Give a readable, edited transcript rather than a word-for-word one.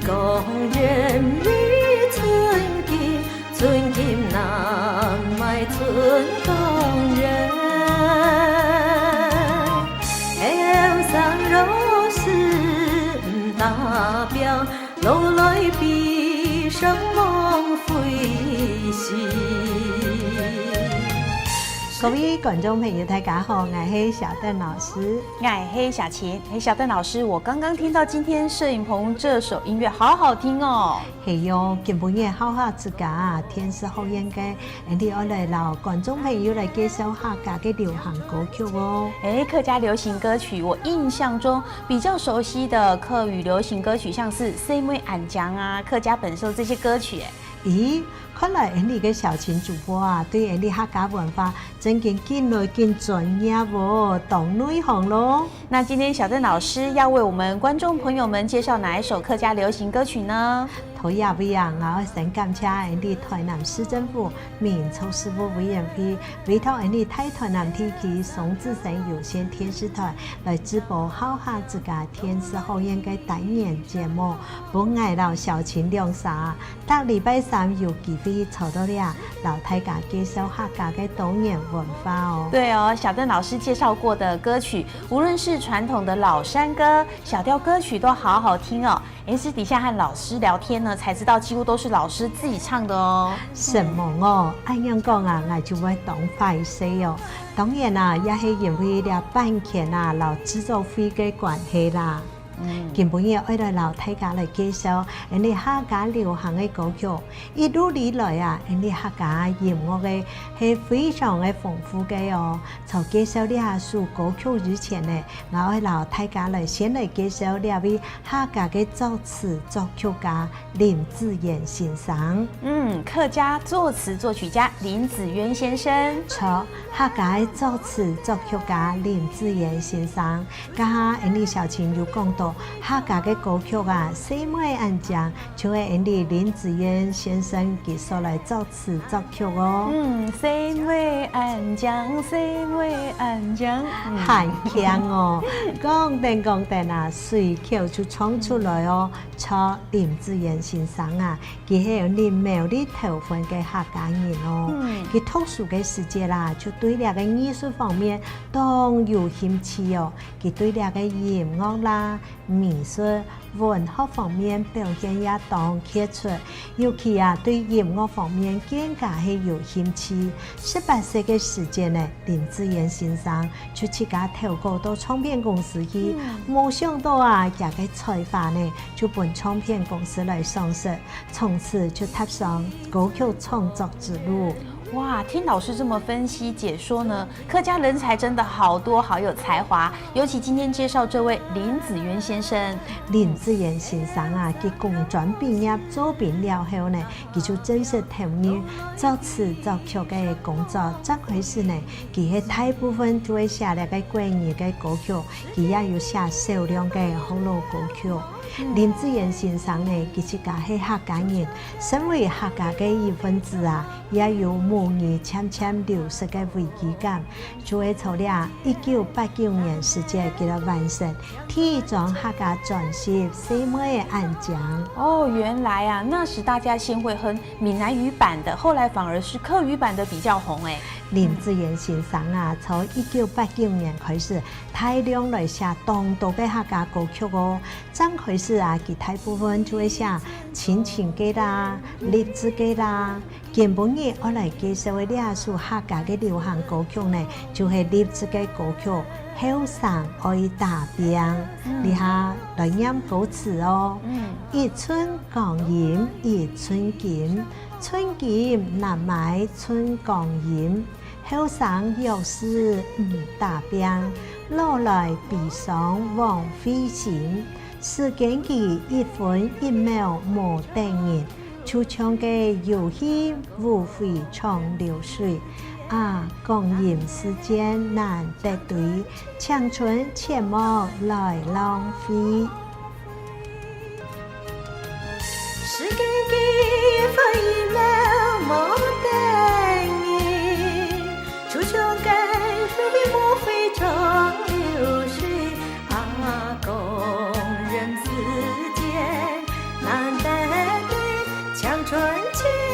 工人比寸金，寸金難買寸工人。後生若是毋打拚，老來悲傷枉費心。各位觀眾朋友，大家好，𠊎係小鄧老師，𠊎係小琴，嘿，小鄧老師，我剛剛聽到今天攝影棚這首音樂，好好聽哦。係喲，今晡日客家之家電視學院个，𠊎哋愛來摎觀眾朋友來介紹客家个流行歌曲哦。哎，客家流行歌曲，我印象中比較熟悉的客語流行歌曲，像是《細妹按將》啊、客家本色這些歌曲。咦，看來你个小琴主播啊，對𠊎客家文化真緊緊來緊專業哦，當內行囉。那今天小鄧老師要為我們觀眾朋友們介紹哪一首客家流行歌曲呢？頭一位啊，我先感謝𠊎哋台南市政府民族事務委員會委託𠊎哋大台南地區雙子星有線電視台來直播客家之家電視學院个單元節目，分𠊎摎小琴兩沙，逐禮拜三有機會坐到遮，摎大家介紹客家个多元文化哦。對哦，小鄧老師介紹過的歌曲，無論是傳統的老山歌、小調歌曲，都好好聽哦。哎，私底下和老師聊天呢，才知道幾乎都是老師自己唱的哦。什麼哦？按樣講啊，𠊎就會當壞事哦。當然啦，也係因為了版權啊，摎製作費个關係啦。今晡日愛來摎大家來介紹𠊎哋客家流行个歌曲，一路以來啊，𠊎哋客家音樂个係非常个豐富个哦。在介紹這首歌曲之前呢，我愛摎大家來先來介紹兩位客家个作詞作曲家林子源先生。嗯，客家作詞作曲家林子淵先生。錯，客家作詞作曲家林子源先生，家下𠊎哋小琴有講到客家个歌曲啊，細妹按將就係𠊎哋林子源先生佢所來作詞作曲哦。嗯，細妹按將，細妹按將，很強哦，講定講定啊，隨口就唱出來哦。錯，林子源先生啊，佢係𠊎苗栗頭份个客家人哦。佢讀書个時節啦，就對這个藝術方面當有興趣哦。佢對這个音樂啦、美術、文學方面表現也當傑出，尤其啊對音樂方面更加係有興趣。18歲个時節呢，林子源先生就自家投稿到唱片公司去，沒想到啊，這个才華呢就分唱片公司來賞識，從此就踏上歌曲創作之路。哇，聽老師這麼分析解說呢，客家人才真的好多，好有才華。尤其今天介紹這位林子源先生。林子源先生啊，佢工專畢業做兵了後呢，佢就正式投入作詞作曲个工作。這開始呢，佢係大部分都會寫這个國語个歌曲，佢也有寫少量个福佬歌曲。林子源先生呢，佢自家係客家人，身為客家个一份子啊，也有母語漸漸流失个危機感，就會從了1989年時節，給他完成第一張客家專輯《細妹按將》。哦，原來啊，那時大家先會哼閩南語版的，後來反而是客語版的比較紅誒。林子源先生啊，從1989年開始大量來寫當多个客家歌曲哦。剛開始啊，佢大部分就會寫親情歌啦、勵志歌啦。今晡日我來介紹的兩首客家个流行歌曲呢，就係勵志个歌曲《後生愛打拚》。你下來念歌詞哦。一寸光陰一寸金，寸金難買寸光陰。後生若是毋打拚，老來悲傷枉費心。時間佢一分一秒無等人，就像個有去無回長流水。啊，光陰似箭難得對，青春切莫來浪費。時間佢一分一秒無等人，就像個有去無回長流水。啊，光陰似箭難情。